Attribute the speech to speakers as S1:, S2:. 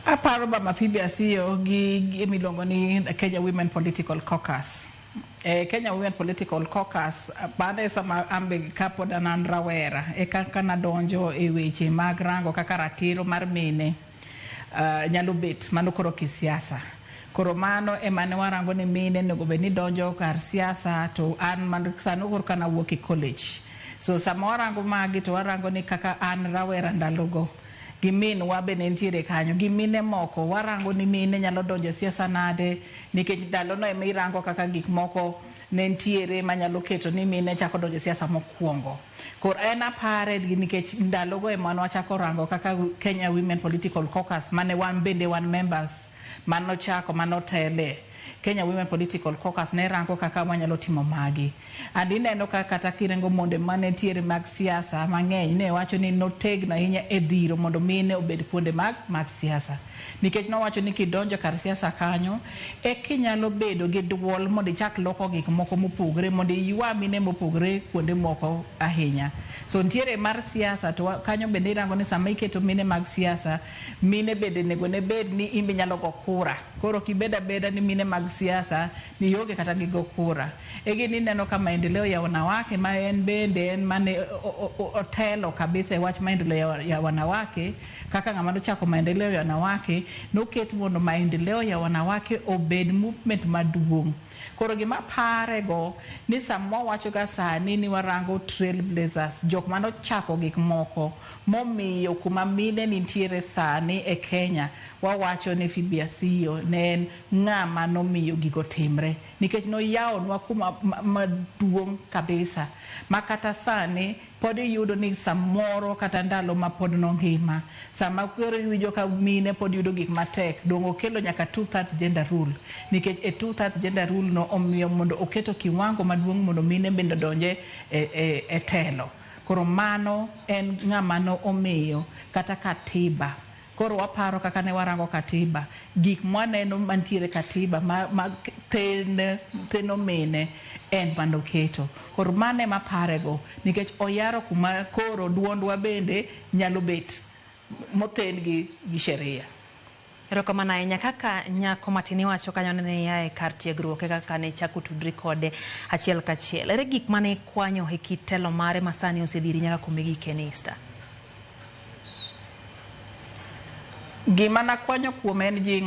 S1: Aparo Mama Phoebe Asiyo gi gimiluongo ni the Kenya Women Political Caucus. Kenya Women Political Caucus, bade sama ambe kapod an an rawera e kaka nadonjo e weche mag rango kaka ratiro mar mine nyalo bet mano koro kisiasa. Koro mano ema ne warango ni mine onego bed ni donjo kar siasa, to an man sano koro kana wuok e college. So sama warango magi to warango ni kaka an rawera ndalogo gi minwa be ne nitiere kanyo gi mine moko, warango ni mine nyalo donjo e siasa nade, nikech ndalono ema irango kaka gik moko ne nitiere manyalo keto ni mine chako donjo e siasa mokwongo. Koro en apare nikech ndalogo ema nwachako rango kaka Kenya Women Political Caucus mane wan bende wan members manochako manotele Kenya Women Political Caucus ne rango kaka wanyalo timo magi. And ineno ka kata kirengo monde mane nitiere mag siasa mang'eny ne wacho ni notegno ahinya e dhiro mondo mine obed kuonde mag siasa. Nikech nowacho ni kidonjo kar siasa kanyo, e kinyalo bedo gi duol mondo ichak loko gik moko mopogre, mondo iywa mine mopogre kuonde moko ahinya. So nitiere mar siasa to kanyo bende irango ni sama iketo mine mag siasa, mine bende onego ne bed ni in be inyalo go kura. Koro kibed abeda ni mine mag siasa ni ionge kata gi go kura. E gini ineno ka Maendeleo ya Wanawake ma en bende en mane otelo kabisa e wach maendeleo ya wanawake, kaka ng'ama nochako Maendeleo ya Wanawake, noket mondo Maendeleo ya Wanawake obed movement maduong'. Koro gima parego ni sama wawacho ga sani ni warango trailblazers, jok manochako gik moko momiyo kuma mine nitiere sani e Kenya, wawacho ni Phoebe Asiyo ne en ng'ama nomiyo gigo timre, nikech noyawonwa kuma maduong' kabisa ma kata sani pod iyudo ni samoro kata ndalo ma pod nongima, sama koro iwinjo ka mine pod yudo gik matek, dong okelo nyaka 2/3 gender rule, nikech e 2/3 gender rule no omiyo mondo oketo kiwango maduong' mondo mine bende odonje e telo. Koro mano en ng'ama no omiyo kata katiba. Koro waparo kaka ne warango katiba, gik mwaneno mantiere katiba ma theno mine en manoketo. Koro mano ema aparego, nikech oyaro kuma koro duondwa bende nyalo bet mothen gi sheria.
S2: Erokamano ahinya. Kaka nyako matin iwacho kanyo ne ia e kar tiegruok e kaka ne ichako tudri kode achiel kachiel. Ere gik mane ikwanyo e kit telo mare ma sani osedhiri nyaka kuma igike ni Esther?
S1: Gima nakwanyo kuome en jing'o.